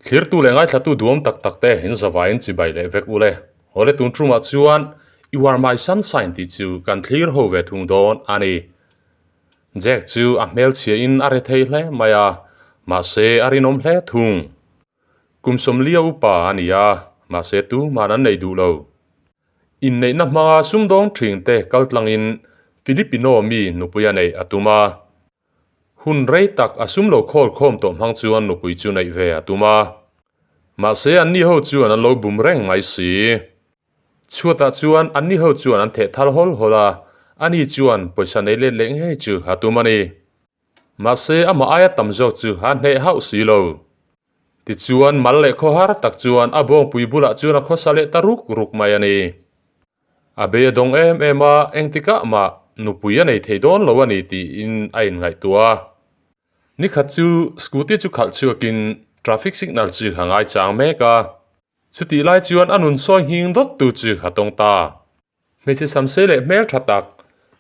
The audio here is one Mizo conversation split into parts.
Thlirtu leh ngaithlatu duam tak tak te in zavaiin chibai leh vek ule. Awle tun tumah chuan You are my sunshine tih chu kan thlir ho ve thung dawn a ni. Jack chu a hmelchhia in a re thei hle mai a, mahse a rinawm hle thung. Kum sawmlia upa a ni a, mahse tuman an nei duh lo. Inneihna hmanga sumdawng ṭhing te kaltlangin Filipino mi nupui a neih a tum a. Hun rei tak a sum lo khawl khawm tawh hmang chuan nupui chu neih ve a tum a. Mahse anni ho chuan an lo bum reng mai si. Chhuatah chuan anni ho chuan an theh thal hawl hawl a, ani chuan pawisa nei let leh ngei chu a tum a ni. Mahse amah aia tam zawk chu a hneh hauh si lo. Tichuan mal leh khawhar tak chuan a bawngpui bulah chuan a khawsa leh ta ruk ruk mai a ni. A bei a dawng em em a, engtikah mah nupui a nei thei dawn lo a ni tiin a inngaihtuah a. Nikhat chu scooty chu khalh chhuakin traffic signal chu a ngaichang mek a. Chutih lai chuan a nun sawi nghing dawt tu chu a tawng ta. Hmeichhe samsei leh hmel tha tak,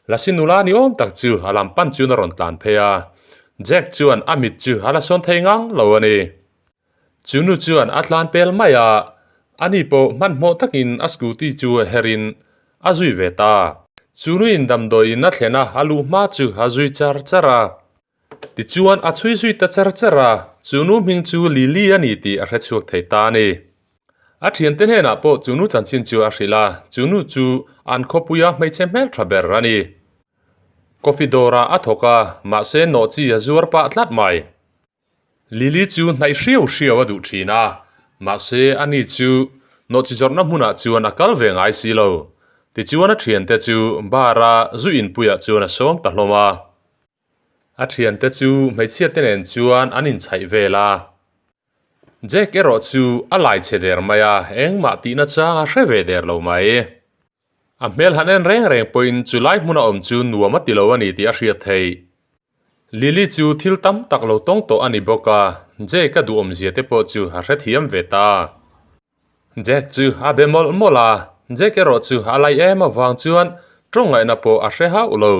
Lasi nula ni awm tak chu a lam pan chuan a rawn tlan phei a. Jack chuan a mit chu a la sawn thei ngang lo a ni. Chu nu chuan a tlan pel mai a, ani pawh hmanhmawh takin a scooty chu herin a zui ve ta. Chu nuin damdawiin a thlen a, a luh hma chu a zui char char a. Tichuan a chhui zui ta char char a, chu nu hming chu Lily a ni tih a hre chhuak thei ta a ni. A thiante hnenah pawh chu nu chanchin chu a hrilh a, chu nu chu an khawpuia hmeichhe hmeltha ber a ni. Coffee dawrah a thawk a, mahse nawhchi a zuar pah tlat mai. Lily chu hnaih hriau hriau a duh thin a, mahse ani chu nawhchi zawrhna hmunah chuan a kal ve ngai si lo. Tichuan a thiante chu bar-a zu inpuiah chuan a sawm ta hlawm a. A thiante chu hmeichhia te nen chuan an inchhaih vel a. Jack erawh chu a lai chhe der mai a, engmah tihna chang a hre ve der lo mai. A hmel han en reng reng pawhin chu lai hmuna awm chu nuam a ti lo a ni tih a hriat theih. Lily chu thil tam tak lo tawng tawh a ni bawk a, Jack a duhawmzia te pawh chu a hrethiam ve ta. Jack chu a be mawlh mawlh a, Jack erawh chu a lai em avang chuan tawngaihna pawh a hre hauh lo.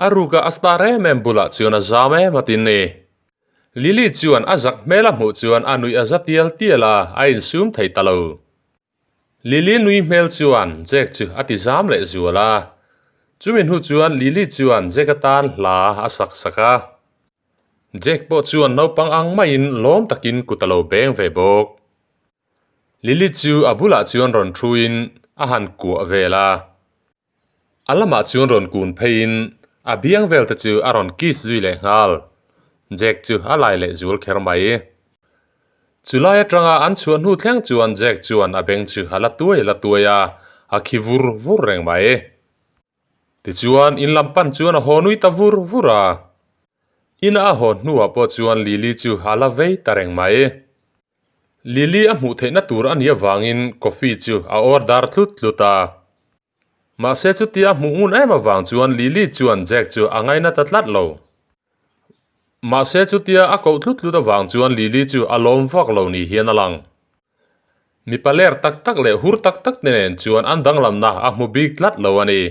A ruka a star em em bulah chuan a zam em a tin ni. Lily chuan a zak hmel a hmuh chuan a nuih a za tial tial a, a insum thei ta lo. Lily nui hmel chuan Jack chu a ti zam leh zual a. Chumi hnu chuan Lily chuan Jack atan hla a sak sak a. Jack pawh chuan naupang ang maiin lawm takin kut a lo beng ve bawk. Lily chu a bulah chuan rawn thuin a han kuah vel a. A lamah chuan rawn kun pheiin a biang vel te chu a rawn kiss zui leh nghal. Jack chu a lai leh zual kher mai. Chu lai atanga an chhuah hnu thleng chuan Jack chuan a beng chu a la tuai la tuai a, a khi vur vur reng mai. Tichuan in lam pan chuan a haw nui ta vur vur a. Ina a haw hnuah pawh chuan Lily chu a la vei ta reng mai. Lily a hmuh theihna tur a nih avangin coffee chu a order tlut tlut a. Mahse chutia a hmuh ngun em avang chuan Lily chuan Jack chu a ngaina ta tlat lo. Mahse chutia a koh tlut tlut avang chuan Lily chu a lawm vak lo ni hian a lang. Mipa ler tak tak leh hur tak tak te nen chuan an danglamna a hmu bik tlat lo a ni.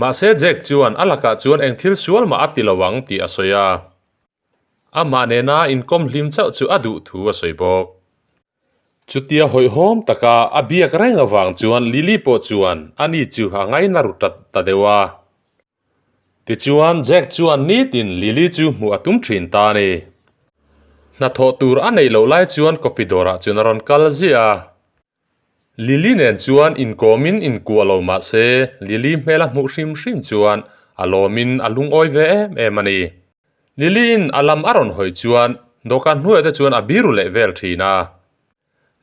Mahse Jack chuan a lakah chuan eng thil sual mah a ti lo ang tih a sawi a. Amah nena inkawm hlim chauh chu a duh thu a sawi bawk. Chutia hawihhawm taka a biak reng avang chuan Lily pawh chuan ani chu a ngaina ru tat ta deuh a. Tichuan Jack chuan nitin Lily chu hmuh a tum thin ta a ni. Hnathawh tur a neih loh lai chuan coffee dawrah chuan a rawn kal ziah a. Lily nen chuan inkawmin inkuah lo mah se Lily hmel a hmuh hrim hrim chuan a lawmin a lungawi ve em em a ni. Lily in a lam a rawn hawi chuan dawhkan hnuaiah te chuan a biru leh vel thin a.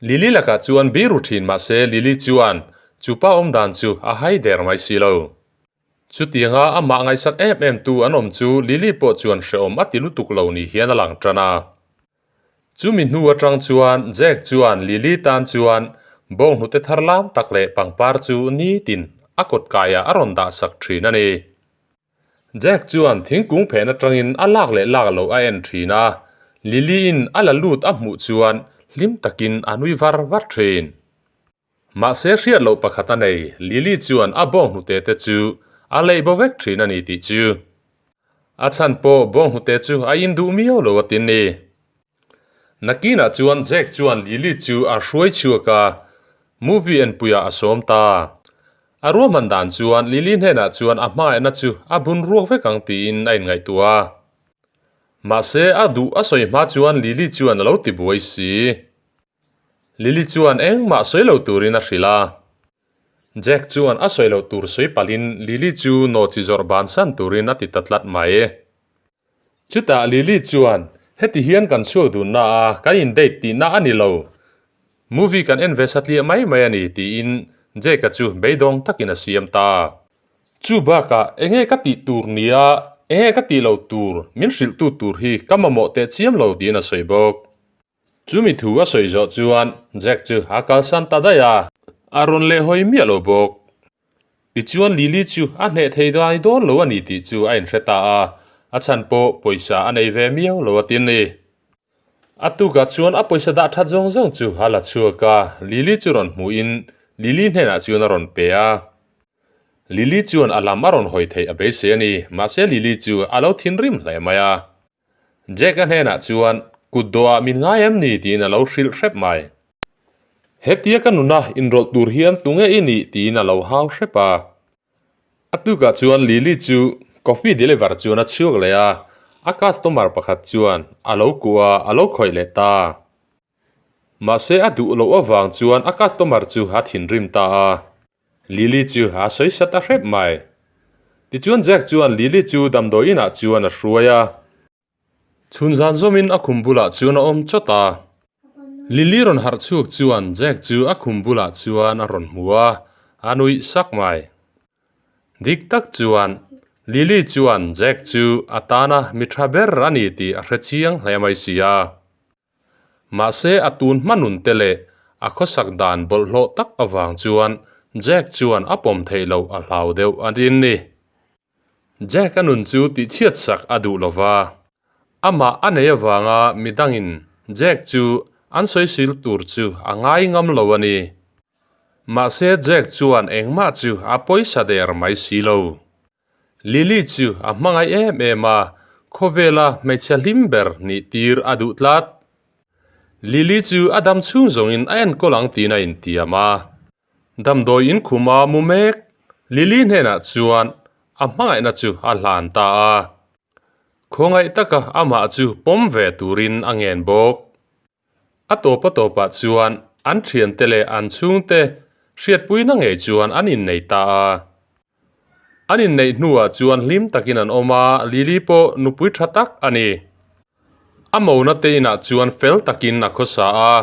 Lily lakah chuan biru thin mah se Lily chuan chu pa awm dan chu a hai der mai si lo. Chutianga amah ngaihsak em em tu an awm chu Lily pawh chuan hrehawm a ti lutuk lo ni hian a lang tan a. Chumi hnu atang chuan Jack chuan Lily tan chuan bawnghnute thar lam tak leh pangpar chu nitin a kawt kaiah a rawn dah sak thin a ni. Jack chuan thingkung phen atangin a lak leh lak loh a en thin a, Lily-in a la lut a hmuh chuan hlim takin a nui var var thin. Mahse hriat loh pakhat a nei, Lily chuan a bawnghnute te chu a leih bo vek thin a ni tih chu. A chhan pawh bawnghnute chu a in duh miau lo a tin ni. Nakinah chuan Jack chuan Lily chu a hruai chhuak a, movie enpuiah a sawm ta. A ruahman dan chuan Lily hnenah chuan a hmangaihna chu a bun ruak vek ang tiin a inngaihtuah a. Mahse, a duh a sawi hma chuan Lily chuan a lo ti buai si. Lily chuan engmah sawi lo turin a hrilh a. Jack chuan a sawi loh tur sawi palhin Lily chu nawhchi zawrh bansan turin a ti ta tlat mai. Chutah Lily chuan, Heti hian kan chhuak dunna a, kan in date tihna a ni lo. Movie kan en ve satliah mai mai a ni, tiin Jake-a chu beidawng takin a siam ta. Chu bakah enge ka tih tur nia, enge ka tih loh tur min hrilhtu tur hi ka mamawh teh chiam lo, tiin a sawi bawk. Chumi thu a sawi zawh chuan Jack chu a kalsan ta daih a, a rawn lehhawi miah lo bawk. Tichuan Lily chu a hneh thei dai dawn lo a ni tih chu a inhre ta a, a chhan pawh pawisa a nei ve miau lo a tin ni. A tukah chuan a pawisa dah that zawng zawng chu a la chhuak a, Lily chu rawn hmuhin Lily hnenah chuan a rawn pe a. Lily chuan a lam a rawn hawi theih a beisei a ni, mahse Lily chu a lo thinrim hle mai a. Jack-a hnenah chuan kut dawhah min ngai em ni tiin a lo hrilh hrep mai. Hetia ka nuna inrawlh tur hian tunge i nih tiin a lo hau hrep a. A tukah chuan Lily chu coffee deliver chuan a chhuak leh a, a customer pakhat chuan a lo kuah a, a lo khawih leh ta. Mahse a duh loh avang chuan a customer chu a thinrim ta a. Lily chu a sawi sa ta hrep mai. Tichuan Jack chuan Lily chu damdawi inah chuan a hruai a. Chhun zan zawmin a khum bulah chuan a awm chawt a. Lily rawn harh chhuak chuan Jack chu a khum bulah chuan a rawn hmu a, a nuih sak mai. Dik tak chuan Lily chuan Jack chu a tana mi tha ber a ni tih a hre chiang hle mai si a. Mahse a tun hma nun te leh a khawsak dan bawlhhlawh tak avang chuan Jack chuan a pawm theih loh a hlau deuh a din ni. Jack a nun chu tihchhiat sak a duh lova, amah a nei avanga midangin Jack chu an sawisil tur chu a ngai ngam lo a ni. Mahse Jack chuan engmah chu a pawisa der mai si lo. Lily chu a hmangaih em em a, khawvela hmeichhe hlim ber nih tir a duh tlat. Lily chu a dam chhung zawngin a enkawl ang tiin a intiam a. Damdawi inkhuma mu mek Lily hnenah chuan a hmangaihna chu a hlan ta a. Khawngaih taka amah chu pawm ve turin a ngen bawk. A tawp a tawpah chuan an thiante leh an chhungte hriatpuina ngei chuan an innei ta a. An inneih hnuah chuan hlim takin an awm a, Lily pawh nupui tha tak a ni. A mona te inah chuan fel takin a khawsa a.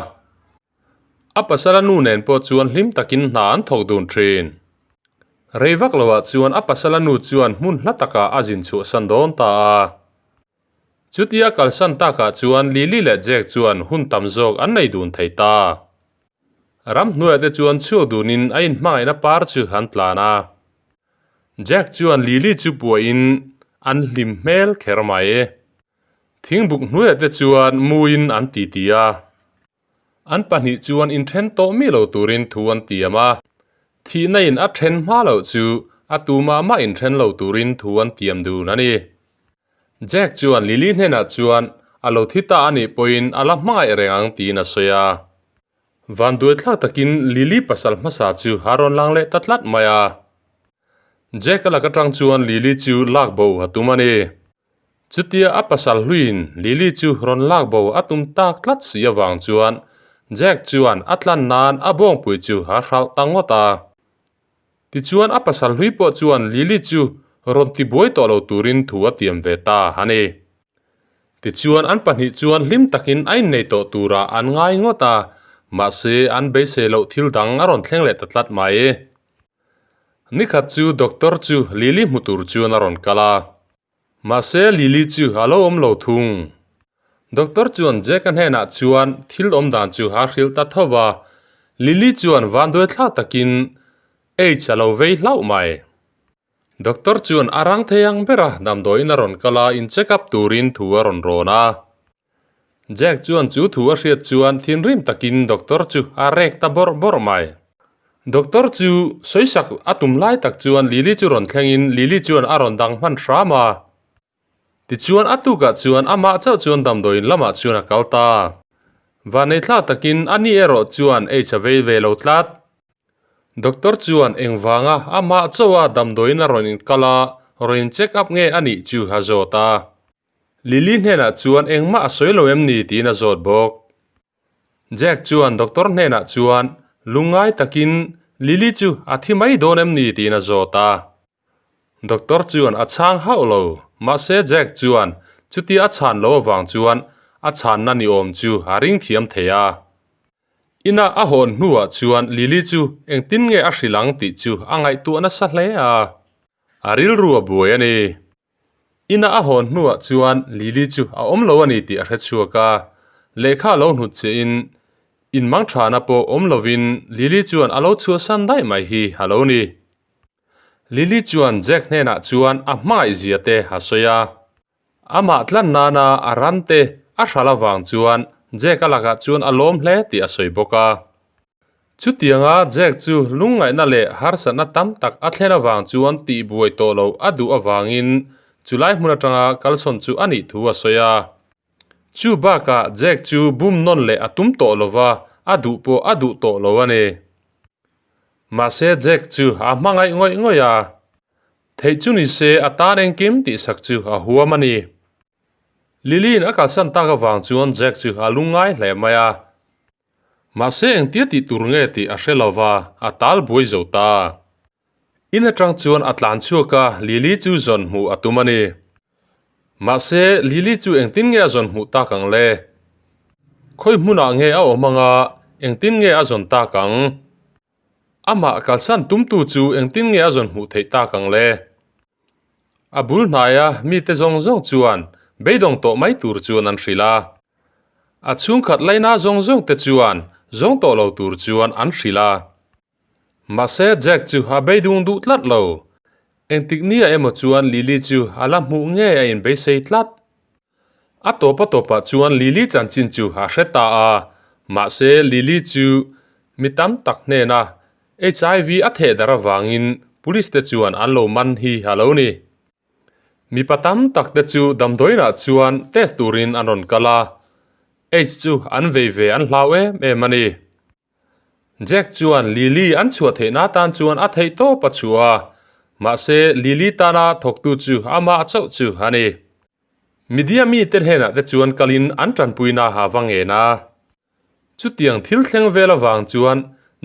A pasala nu nen pawh chuan hlim takin hna an thawk dun thin. Rei vak loah chuan a pasala nu chuan hmun hla takah a zin chhuahsan dawn ta a. Chutia kalsan takah chuan Lily leh Jack chuan hun tam zawk an nei dun thei ta. Ramhnuaiah te chuan chhuak dunin a inhmangaihna par chu an tlan a. Jack chuan Lily chu puahin an hlim hmel kher mai. Thingbuk hnuaiah te chuan muin an titi a. An pahnih chuan inthen tawh mi lo turin thu an tiam a. Thihna in a then hma loh chu a tu mah mah inthen lo turin thu an tiam dun a ni. Jack chuan Lily hnenah chuan a lo thi ta a nih pawhin a la hmangaih reng ang tiin a sawi a. Vanduaithlak takin Lily pasal hmasa chu a rawn lang leh ta tlat mai a. Jack a lak atang chuan Lily chu lak bo a tum a ni. Chutia a pasal hluiin Lily chu rawn lak bo a tum tak tlat si avang chuan Jack chuan a tlan nan a bawngpui chu a hralh ta ngawt a. Tichuan a pasal hlui pawh chuan Lily chu rawn ti buai tawh lo turin thu a tiam ve ta a ni. Tichuan an pahnih chuan hlim takin a innei tawh turah an ngai ngawt a, mahse an beisei loh thil dang a rawn thleng leh ta tlat mai. Nikhat chu doctor chu Lily hmu tur chuan a rawn kal a. Mahse Lily chu a lo awm lo thung. Doctor chuan Jack-a hnenah chuan thil awm dan chu a hrilh ta tho va, Lily chuan vanduai thlak takin AIDS a lo vei hlauh mai. Doctor chuan a rang thei ang bera damdawiin a rawn kal a, in check up turin thu a rawn rawn a. Jack chuan chu thu a hriat chuan thinrim takin doctor chu a rek ta bawrh bawrh mai. Doctor chu sawisak a tum lai tak chuan Lily chu rawn thlengin Lily chuan a rawn dang hman hram a. Tichuan a tukah chuan amah chauh chuan damdawiin lamah chuan a kal ta. Vanneihthla takin ani erawh chuan aids a vei ve lo tlat. Doctor chuan engvanga amah chauha damdawiin a rawn inkal a, rawn in check up nge a nih chu a zawt a. Lily hnenah chuan engmah a sawi lo em ni tiin a zawt bawk. Jack chuan doctor hnenah chuan lungngai takin Lily chu a thi mai dawn em ni tiin a zawt a. Doctor chuan a chhang hauh lo, mahse Jack chuan chutia a chhan lo avang chuan a chhanna ni awm chu a ring thiam thei a. Ina a hawn hnuah chuan Lily chu engtin nge a hrilh ang tih chu a ngaihtuah nasa hle a, a rilru a buai a ni. Ina a hawn hnuah chuan Lily chu a awm lo a ni tih a hre chhuak a, lehkha a lo hnut che in in mangthana pawh awm lovin Lily chuan a lo chhuahsan daih mai hi a lo ni. Lily chuan Jack hnenah chuan a hmangaihzia te a sawi a, amah tlan nana a ran te a hral avang chuan Jack a lakah chuan a lawm hle tih a sawi bawk a. Chutianga Jack chu lungngaihna leh harsatna tam tak a thlen avang chuan tihbuai tawh loh a duh avangin chulai hmun atanga kalsawn chu a nih thu a sawi a. Chu bakah Jack chu bum nawn leh a tum tawh lova, a duh pawh a duh tawh lo a ni. Mahse Jack chu a hmangaih ngawih ngawih a, theih chu ni se a tan engkim tihsak chu a huam a ni. Lily-in a kalsan tak avang chuan Jack chu a lungngai hle mai a. Mahse engtia tih tur nge tih a hre lo va, a tal buai zo ta. In atang chuan a tlan chhuak a, Lily chu zawn hmuh a tum a ni. Mahse Lily chu engtin nge a zawn hmuh tak ang le? Khawi hmunah nge a awm anga, engtin nge a zawn tak ang? Amah kalsan tumtu chu engtin nge a zawn hmuh theih tak ang le? A bul hnaia mite zawng zawng chuan beidawng tawh mai tur chuan an hrilh a. A chhungkhat laina zawng zawng te chuan zawng tawh lo tur chuan an hrilh a. Mahse Jack chu a beidung duh tlat lo. Engtik nia emaw chuan Lily chu a la hmuh ngei a inbeisei tlat. A tawp a tawpah chuan Lily chanchin chu a hre ta a, mahse Lily chu mi tam tak hnena HIV a theh darh avangin police te chuan an lo man hi a lo ni. Mipa tam tak te chu damdawiinah chuan test turin an rawn kal a, AIDS chu an vei ve an hlau em em a ni. Jack chuan Lily an chhuah theihna atan chuan a theih tawp a chhuah a, mahse Lily tana thawktu chu amah chauh chu a ni. Media mite hnenah te chuan kalin an tanpuina a va ngen a. Chutiang thil thleng vel avang chuan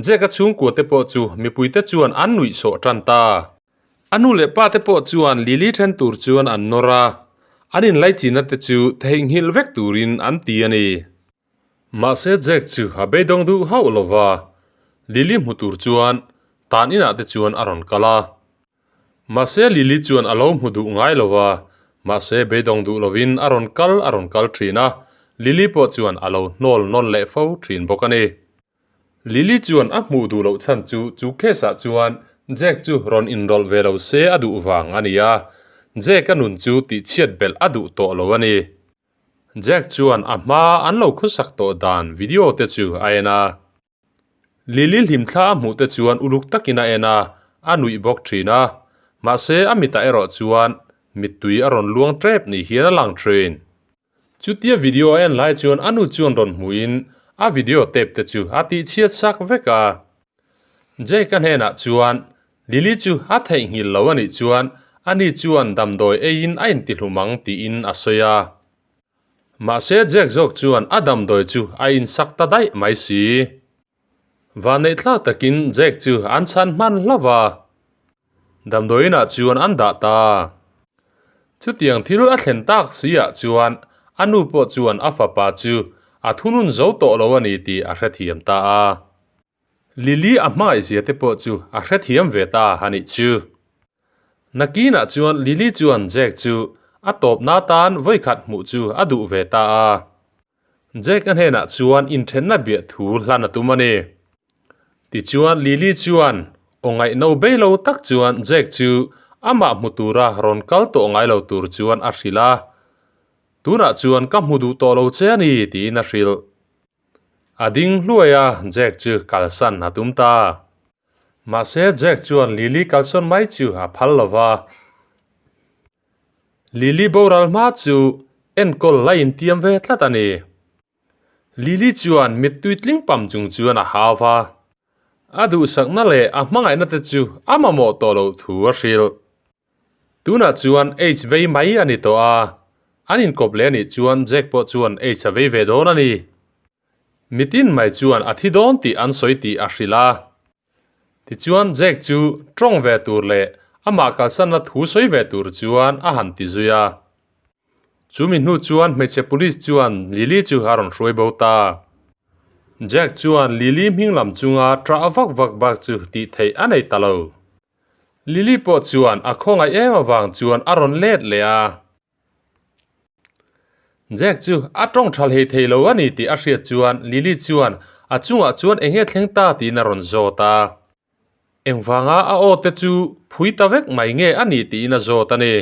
Jack-a chhungkua te pawh chu mipuite chuan an nuih sawh tan ta. A nu leh pa te pawh chuan Lily then tur chuan an nawr a, an inlaichina te chu theihnghilh vek turin an ti a ni. Mahse Jack chu a beidawng duh hauh lo va, Lily hmu tur chuan tan inah te chuan a rawn kal a. Mahse Lily chuan a lo hmu duh ngai lo va, mahse beidawng duh lovin a rawn kal a rawn kal thin a, Lily pawh chuan a lo hnawl nawn leh fo thin bawk a ni. Lily chuan a hmuh duh loh chhan chu chu case ah chuan Jack chu rawn inrawlh ve lo se a duh vang a ni a, Jack a nun chu tihchhiat belh a duh tawh lo a ni. Jack chuan a hma an lo khawsak tawh dan video te chu a en a. Lily hlimthla a hmuh te chuan uluk takin a en a, a nuih bawk thin a. Mahse a mitah erawh chuan mittui a rawn luang tep ni hian a lang thin. Chutia video a en lai chuan a nu chuan rawn hmuhin a video tape te chu a tihchhiat sak vek a. Jake-a hnenah chuan Lily chu a theihnghilh lo a nih chuan ani chuan damdawi eiin a intihlum ang tiin a sawi a. Mahse Jack zawk chuan a damdawi chu a insak ta daih mai si. Vanneihthlak takin Jack chu an chhan hman hlauh a, damdawiinah chuan an dah ta. Chutiang thil a thlen tak si ah chuan a nu pawh chuan a fapa chu a thunun zo tawh lo a ni tih a hrethiam ta a. Lily a hmangaihzia te pawh chu a hrethiam ve ta a nih chu. Nakinah chuan Lily chuan Jack chu a tawpna tan vawikhat hmuh chu a duh ve ta a. Jack a hnenah chuan inthenna biah thu hlan a tum a ni. Tichuan Lily chuan aw ngaihno bei lo tak chuan Jack chu amah hmu tura rawn kal tawh ngai lo tur chuan a hrilh a. Tunah chuan ka hmu duh tawh lo che a ni tiin a hrilh. A ding hluai a, Jack chu kalsan a tum ta. Mahse Jack chuan Lily kalsawn mai chu a phal lo va. Lily boral hma chu enkawl la intiam ve tlat a ni. Lily chuan mittui tling pam chung chuan a hau va. A duhsakna leh a hmangaihna te chu a mamawh tawh loh thu a hrilh. Tunah chuan H vei mai a ni tawh a, an inkawp leh a nih chuan Jack pawh chuan H a vei ve dawn a ni. Mitin mai chuan a thi dawn tih an sawi tih a hrilh a. Tichuan Jack chu tawng ve tur leh amah kalsanna thu sawi ve tur chuan a han ti zui a. Chumi hnu chuan hmeichhe police chuan Lily chu a rawn hruai bo ta. Jack chuan Lily hming lam chunga ṭah vak vak bak chu tih theih a nei ta lo. Lily pawh chuan a khawngaih em avang chuan a rawn let leh a. Jack chu a tawng tha hlei thei lo a ni tih a hriat chuan Lily chuan a chungah chuan eng nge thleng ta tiin a rawn zawt a. Engvanga a aw te chu phui ta vek mai nge a ni tiin a zawt a ni.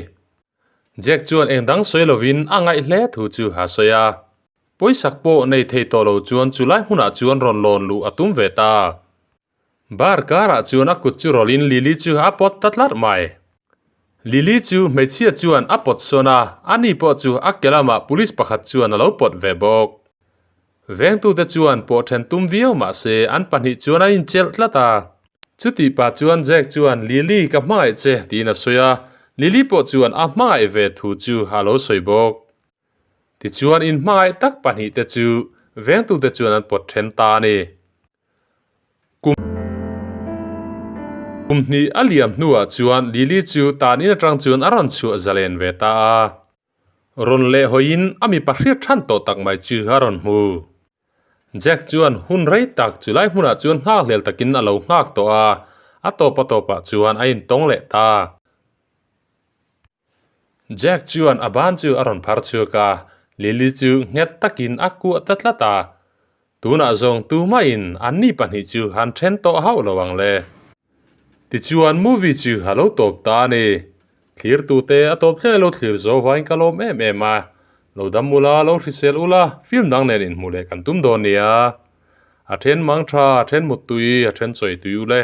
Jack chuan eng dang sawi lovin a ngaih hle thu chu a sawi a. Pawisak pawh nei thei tawh lo chuan chulai hmunah chuan rawn lawn luh a tum ve ta. Bar karah chuan a kut chu rawlhin Lily chu a pawt ta tlat mai. Lily chu hmeichhia chuan a pawt sawn a, ani pawh chu a ke lamah police pakhat chuan a lo pawt ve bawk. Vengtute chuan pawh then tum viau mah se an pahnih chuan an inchelh tlat a. Chutih pah chuan Jack chuan Lily ka hmangaih che tiin a sawi a, Lily pawh chuan a hmangaih ve thu chu a lo sawi bawk. Tichuan inhmangaih tak pahnihte chu vengtute chuan an pawt then ta a ni. Kum hnih a liam hnuah chuan Lily chu tan in atang chuan a rawn chhuah zalen ve ta a. Rawn leh hawiin a mipa hriat than tawh tak mai chu a rawn hmu. Jack chuan hun rei tak chu lai hmunah chuan nghak hlel takin a lo nghak tawh a, a tawp a tawpah chuan a intawng leh ta. Jack chuan a ban chu a rawn phar chhuak a, Lily chu nghet takin a kuah ta tlat a. Tunah zawng tumahin anni pahnih chu han then tawh hauh lo ang le. Tichuan movie chu a lo tawp ta a ni. Thlirtute a tawp thleng lo thlir zo vain ka lawm em em a. Lo dam ula, lo hrisel ula, film dang nen inhmuh leh kan tum dawn nia. A then mang tha, a then muttui, a then chawi tui ule.